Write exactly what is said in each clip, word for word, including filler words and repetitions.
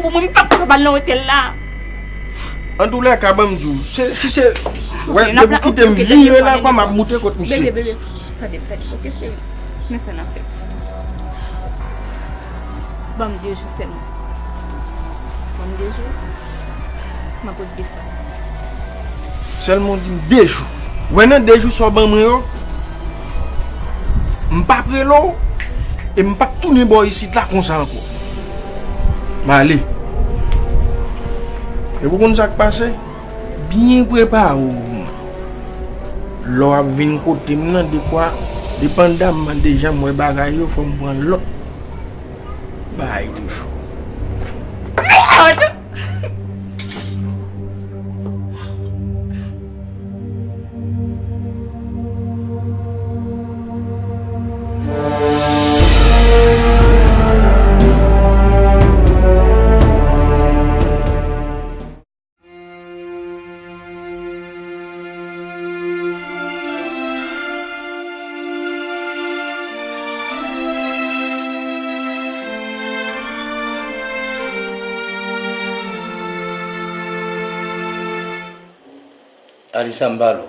Mwen, m p ap kapab al nan otèl la. Antoulèka, ban m di w, se, si se, wè, depi w kite m vire la, kwa m ap moute kot misye. Bebe, bebe, tande, tande, oke, cheri. Men sa n ap fè. Ban m de jou sèlman. Ban m de jou. M ap regle sa. Sèlman w di m de jou. Wè nan de jou sa w ban mwen yo, m p ap rele w e m p ap tounen bò isit la konsa ankò. M ale. Epi w konn sa k pase? Byen prepare w pou mwen. Lè w ap vin kote m nan, dekwa, depandaman de jan m wè bagay yo, fò m pran lòt bagay toujou. Alisa, m pale w.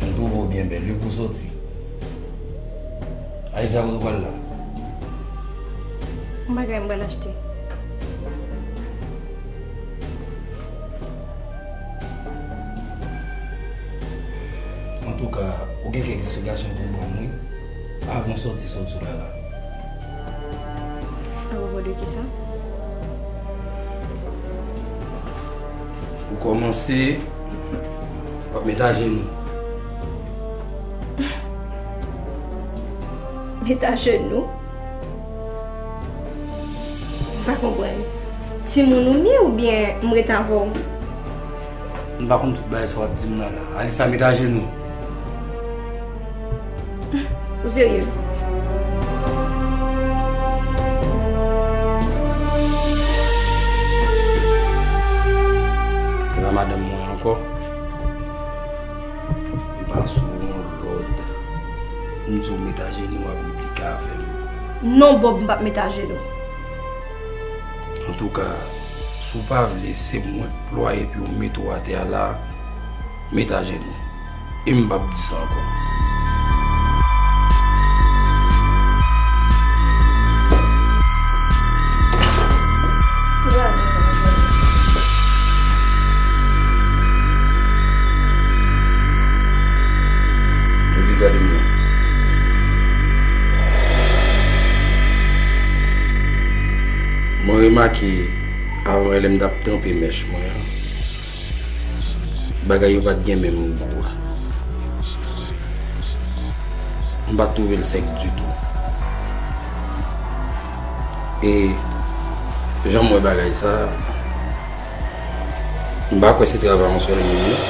M twouve w byen bèl wi pou soti. Alisa, kote w pral la? Yon bagay m pral achte. Antouka, ou gen kèk esplikasyon pou w ban m, wi, avan w soti sot sou la la. Apwopo de kisa? Pou kòmanse, w ap met ajenou. Met ajenou? M pa konprann. Timoun ou m ye oubyen m ret avè w? M pa konn tout bagay sa w ap di m nan la. Alisa, met ajenou. Ou serye? E pa madanm mwen ankò. M pa sou yon lòd. M di w met ajenou, w ap replike avè m. Non, Bob, m p ap met ajenou. Antouka, si w pa vle se mwen k plwaye pye w mete w atè a la, met ajenou. E m p ap di sa ankò. Epi gade m nan. Mwen remake, avan yè lè m t ap tranpe mèch mwen an, bagay yo pa t gen menm gou a. M pa t twouve l sèk ditou. E jan m wè bagay sa a, m pa kwè se travay yon sèl moun, non.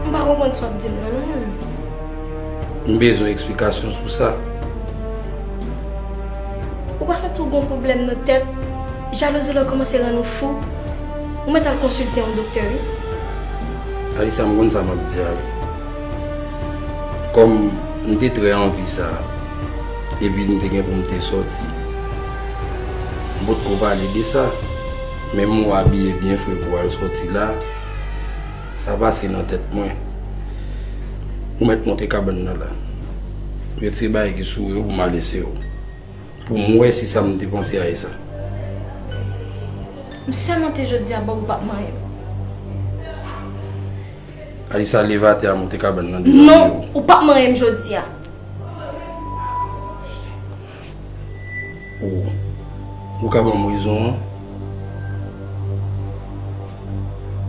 M pa konprann sa w ap di m nan, non. M bezwen eksplikasyon sou sa. Ou pa santi w gen yon pwoblèm nan tèt? Jalouzi la kòmanse rann ou fou? Ou mèt al konsilte yon doktè, wi. Alisa, m konn sa m ap di a, wi. Kòm m te trè anvi sa, epi m te gen pou m te sòti, m potko pale de sa. Men m wè w abiye byen fre pou w al sòti la. Sa pase nan tèt mwen. Ou mèt monte kabann nan la. Retire bagay ki sou ou yo pou m ale se ou. Pou m wè si sa m te panse a e sa. M sèmante jodi a, Bob, ou p ap manyen m. Alisa, leve atè a, monte kabann nan, dezame yo. Non, ou p ap manyen m jodi a. Ou, ou ka ban m rezon an?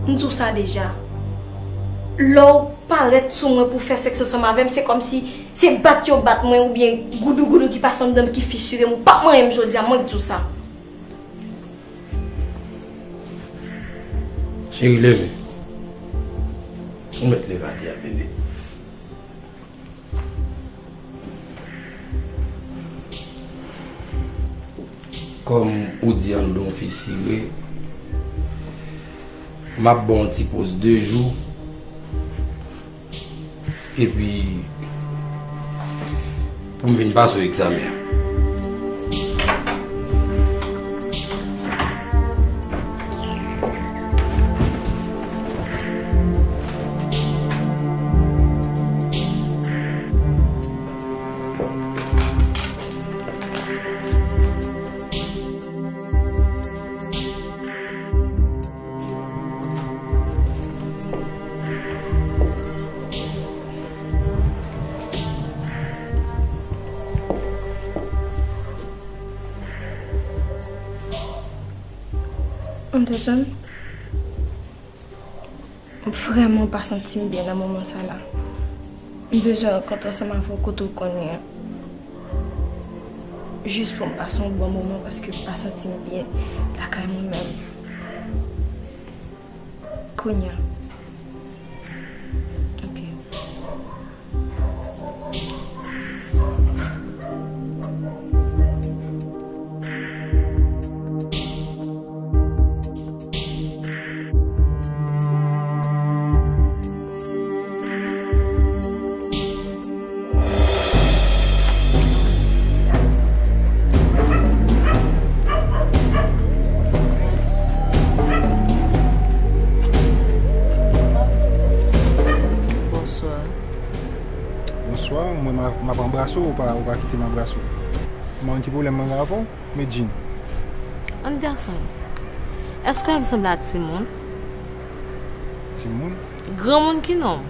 M di w sa deja. Lè w parèt sou mwen pou fè sèks ansanm avè m, se kòmsi se bat yo bat mwen oubyen goudougoudou ki pase anndan m ki fisire m. Ou p ap manyen m jodi a, mwen k di w sa. Cheri, leve. Ou mèt leve atè a, bebe. Kòm ou di Andon fè sire, m ap ba w yon ti poz de jou, epi pou m vin pase w egzamen an. Anderson, m vrèman pa santi m byen nan moman sa la. M bezwen rankontre ansanm avè w kote w konnen an. Jis pou m pase yon bon moman paske m pa santi m byen lakay mwen menm. Kounye a. Ok. Bonswa. Bonswa, mwen m a, m ap anbrase w, ou pa, ou pa kite m anbrase w. Kòman, ki pwoblèm mwen gen avè w? Medjine. Anderson, èske w wè m sanble a timoun? Timoun? Granmoun ki non m?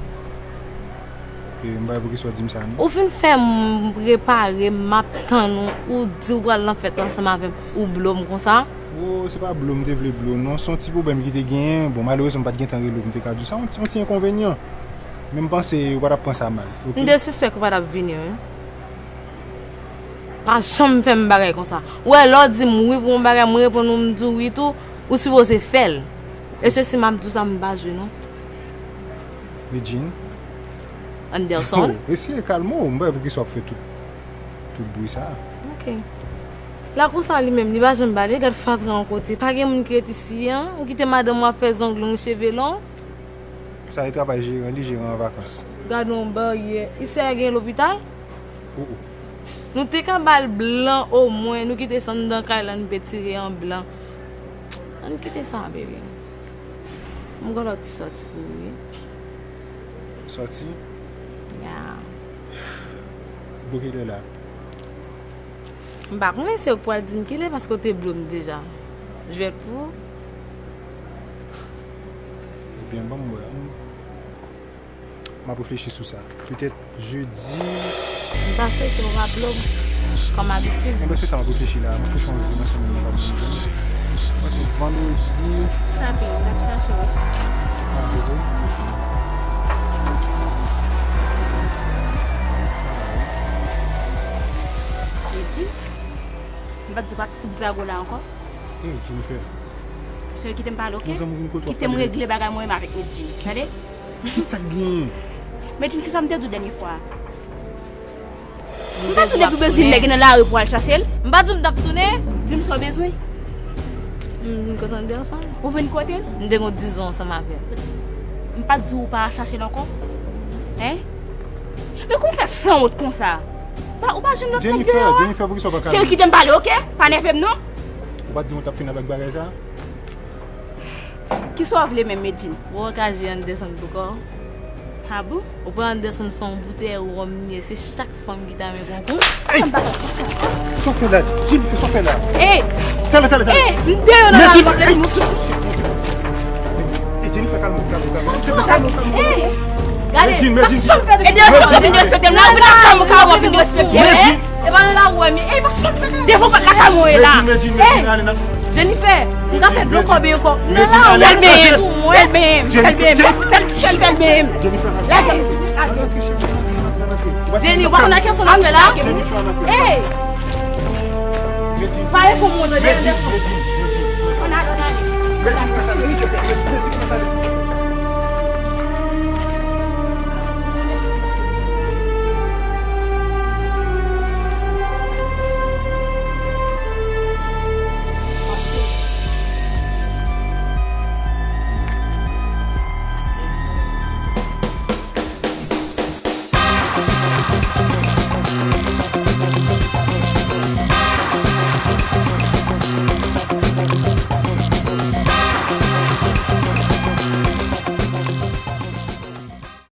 E, m pa wè poukisa w di m sa, non. Ou fin fè m repare, m ap tann ou, ou di w pral nan fèt ansanm avè m, ou blo m konsa? O, se pa blo m te vle blo w, non. Se yon ti pwoblèm ki te genyen. Bon, malerezman, m pa t gen tan rele w pou m te ka di w sa. Yon ti, yon ti enkonvenyan. Men m panse ou pa t ap pran sa mal, oke? M te sispèk ou pa t ap vini, wi. Pa janm fè m bagay konsa. Ou wè, lè w di m wi pou yon bagay, m reponn ou, m di w wi tou, ou sipoze fè l. E sesi, m ap di w sa, m pa jwe, non. Medjine. Anderson. Oh, eseye kalme w, m pa wè poukisa w ap fè tout, tout bri sa a. Ok. Lakou sa li menm, li pa janm pale, gad fatra yon kote. Pa gen moun ki ret isi an, ou kite madanm ou ap fè zong long, cheve long. Sa e travay jeran, li jeran an vakans. Gad yon baryè. Isi a gen lopital? Oh, oh. Nou te ka ba l blan omwen, nou kite sa anndan kay la, nou pe tire an blan. Ann kite sa, bebe. M gen lòt ti sòti pou ou, wi. Sòti? Ya. Bon, kilè la? M pa konnen, se ou k pral di m kilè, paske w te blo m deja. Jwèt pou ou. Ebyen, ban m wè. M ap reflechi sou sa. Petèt jedi. M ta swete w raple m, kòm abitid. Enben, se sa m ap reflechi la. M ap chèche yon jou nan semèn nan, m ap di w. Mwen se vandredi. Sa byen, m ap chache w. Ah, dezole. Edi, m pa t di w pa t kout zago la ankò. Ey, Jennifer. Cheri, kite m pale, oke? Kite m regle bagay mwen menm avèk Medjine. Tande? Kisa k genyen? Medjine, kisa m te di w dènye fwa a? M pa t di w depi w bezwen nèg nan lari pou al chache l? M pa t di w m t ap tounen? Di m sa w bezwen. M vin kote Anderson. Ou vin kote l? M te gen dizon ansanm avè l. M pa t di w pa al chache l ankò? Hein? Men kòman w fè sanwont konsa? Pa, ou pa jwenn lòt nèg deyò a? Jennifer, Jennifer, poukisa w pa kalme? Cheri, kite m pale, oke? Pa nève m, non. Ou pa t di mwen w t ap fini avèk bagay sa? Kisa w vle menm, Medjine? Ou wè w ka jere Anderson pou kò w? A bon? Ou pran Anderson se yon boutèy wòm li ye, se chak fanm ki ta renmen pran kou. Ey! Sa w fè la? Jennifer, sa w fè la? Ey! Talè, talè, talè! Ey! M deyò nan lari, m ap lage moutou. Ey, Jennifer, kalme w, kalme w, kalme w. Ey! Gade, Medjine, Medjine. Anderson, vin derespekte m la, ou vin nan chanm ou ka wè, vin derespekte m. Medjine. E pa nan lari w wè m ye. Ey, pa chanm fè kay. Devan pòt lakay mwen la. Medjine, Medjine, Medjine, ale nan. Jennifer, m ka fè dlo kòbe ankò. M nan lari w wè m ye. Fè l benyen m, fè l benyen m, fè l benyen m. Lage m. Jenny, ou pa konn a kiyès ou nan fè la? Ey! Pale pou mwen, tande, Anderson. Ann ale, ann ale.